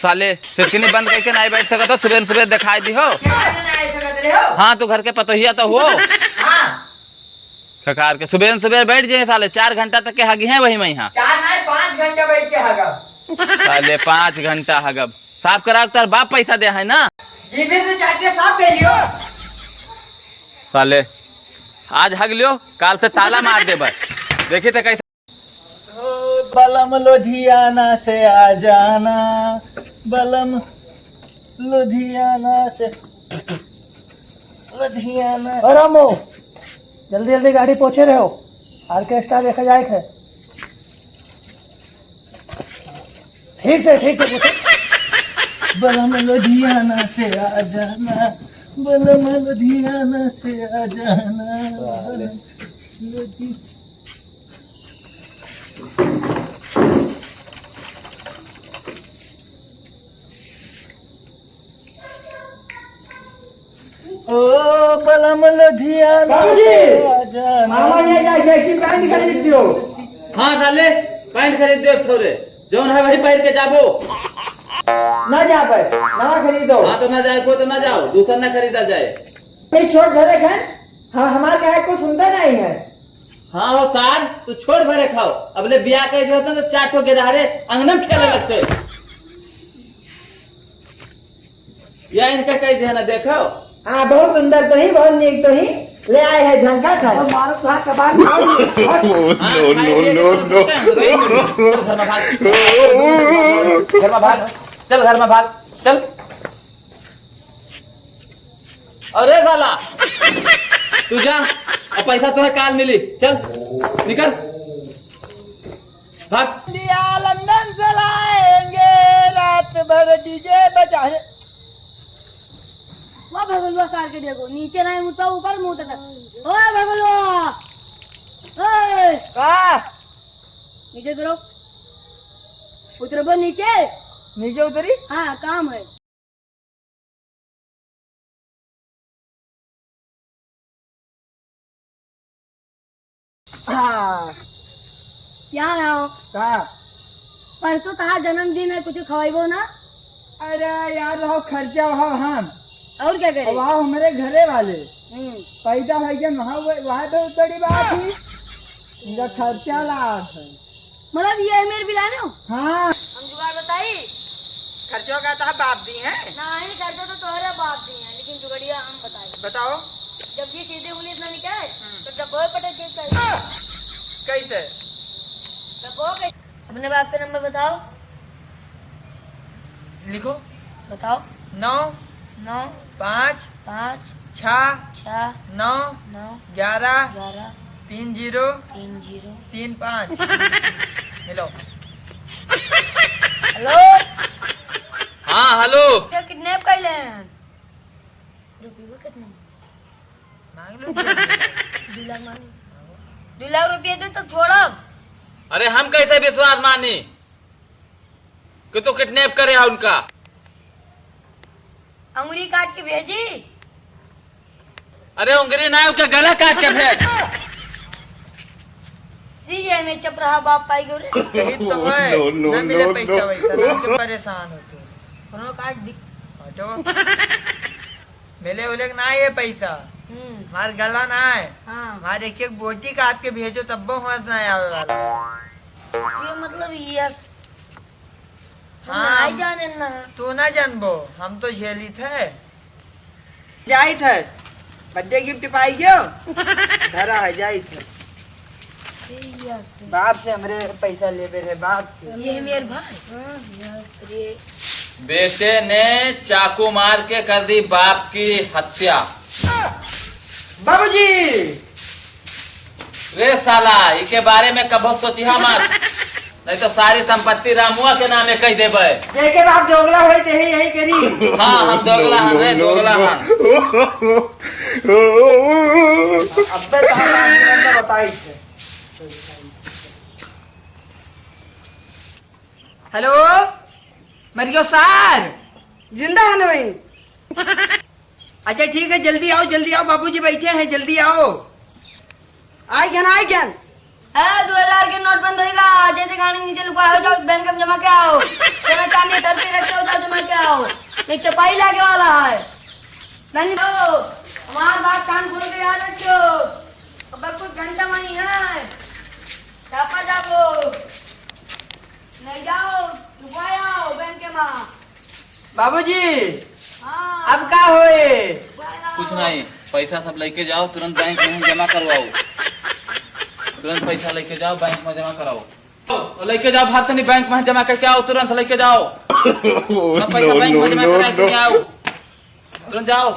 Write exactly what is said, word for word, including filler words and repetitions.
साले, सिरकनी बंद करके नाहीं बैठ सकत हो, सुबेर सुबेर देखाई दिहो। क्या करने आए सकत रहे हो? हाँ, तू घर के पतोहिया तो हो। हाँ। खकार के सुबेर सुबेर बैठ जाए साले, चार घंटा तक के हगी हैं वही में यहाँ। चार नाहीं, पाँच घंटा बैठ के हगब। साले, पाँच घंटा हगब। साफ करा, तार बाप पैसा दे है ना? जीभे से चाट के साफ कर लियो। साले, आज हग लियो, काल से ताला मार देबे। देखी तो कैसे। ओ बलम लुधियाना से आ जाना, बलम लुधियाना से, लुधियाना। ओ रामू, जल्दी जल्दी गाड़ी पहुँचे रहो, ऑर्केस्ट्रा देखा जाए है। ठीक से, ठीक से पूछो। बलम लुधियाना से आ जाना, बलम लुधियाना से आ जाना, बलम लुधि- ओ बलम लुधियाना बाबूजी, से आ जाना। मामा ले जा, जैसी पैंट खरीद दियो। हाँ साले, पैंट खरीद दियो थोरे, जौन है वही पहिर के जाबो। ना जाबे, नवा खरीदो। हाँ तो ना जाए को तो ना जाओ, दूसर ना खरीदा जाए। नहीं छोट भरे खान, हाँ हमार कहे को सुनता नहीं है। हाँ हो सार, तू छोट भरे खाओ, अब ले बियाह कर दियो तो चार ठो गेदहरे अंगना में खेले लगते। या इनका कह देना, देखो। हाँ, बहुत सुंदर तो ही, बहुत नीक तो ही। ले आए हैं झंका खाए। और मारो तो हाथ कबाब। हाँ, खाए, ये देखो, चल घर में भाग। घर में भाग। चल घर में भाग। चल। अरे साला, तू जा, अब पैसा तुम्हें काल मिली। चल, निकल। भाग। लिया लंदन से लाएंगे, रात भर डीजे बजाए। वाह भगलुआ सार के देखो, नीचे नहीं मुतबा, ऊपर मुँह तक। ओ भगलुआ, ओए। का? नीचे उतरो। उतरबो नीचे। नीचे उतरी? हाँ, काम है। हाँ। क्या है हो? का? परसों तहार जन्मदिन है, कुछ खवाइबो ना? अरे यार, रहो खर्चा वहाँ हम। और क्या करे? वहाँ हमारे घरे वाले। हम्म। पैदा हो गए वहाँ, वो, वहाँ पे बड़ी बात ही। इनका खर्चा ला है। मतलब ये है मेरे बिलाने हो? हाँ। हम जुगाड़ बताई? खर्चो का तो बाप दी है। नहीं, खर्चो तो तोहरे बाप दी है, लेकिन जुगड़िया हम बताई। बताओ। जब ये सीधे उंगली इतना निकाले, हम्म। तो डब्बो में पटक देता है। कैसे? डब्बो कैसे? अपने बाप का नंबर बताओ। लिखो। बताओ। नौ। नौ। पाँच। पाँच। छः। छः। नौ। नौ। ग्यारह। ग्यारह। तीन जीरो। तीन जीरो। तीन पाँच। हेलो। हेलो। हाँ, हेलो। क्या किडनैप कर ले हैं? रुपये कितने? मांग लो। दो लाख मांगे। दो लाख रुपये दे तो छोड़ब। अरे हम कैसे विश्वास मानी कि तू किडनैप करे है उनका? अंगुरी काट के भेजी। अरे उंगरी ना, उनका गला काट के भेज। जी, ये में चपराहा बाप पाई गयो रे। यही तो है। No, no, ना मिले no, पैसा no। वैसा, ना तो परेशान हो तू। फोनो काट दी। काटो। मिले उले के ना ये पैसा। हम्म। हमार गला ना है। हाँ। हमार एक एक बोटी काट के भेजो तब वो होश ना आवे वाला। ये मतलब यस। हम हाँ, नाई जाने ना। तू ना जानबो, हम तो झेली थे। जाइत है, birthday gift पाई गयो। धरा है, जाइत है। यस। बाप से हमरे पैसा लेबे रहे, बाप से। ये मेरे भाई। अरे। बेटे ने चाकू मार के कर दी बाप की हत्या। बाबूजी! रे साला, इके बारे में कबो सोचिहा मत, नहीं तो सारी संपत्ति रामुआ के नामे कह देबे। जेके बाप दोगला होई, तेही यही करी। हाँ, हम दोगला हन रे, दोगला हन। अबे तो हम आदमी बन के बताई थे। हेलो, मरियो सार। जिंदा है नोई। अच्छा ठीक है, जल्दी आओ, जल्दी आओ, बाबूजी बैठे हैं, जल्दी आओ। आई गन, आई गन। ए, दो हजार के नोट बंद होइगा, जैसे गाड़ी नीचे लुका हो जाओ, बैंक में जमा के आओ। सोना चांदी धरती रखे हो, जाओ जमा के आओ, नहीं चपाई लागे वाला है। नहीं हो, हमार बात कान खोल के याद रखियो, अब कुछ घंटा वहीं है, चापा जाबो, नहीं जाओ, लुका आओ बैंक में। बाबूजी, हाँ। अब का होए? कुछ नहीं, पैसा सब लेके जाओ, तुरंत बैंक में जमा करवाओ, तुरंत पैसा लेके जाओ, बैंक में जमा कराओ। और लेके जाओ भारतनी बैंक में जमा करके आओ, तुरंत लेके जाओ। सब पैसा बैंक में जमा करा के आओ, तुरंत जाओ।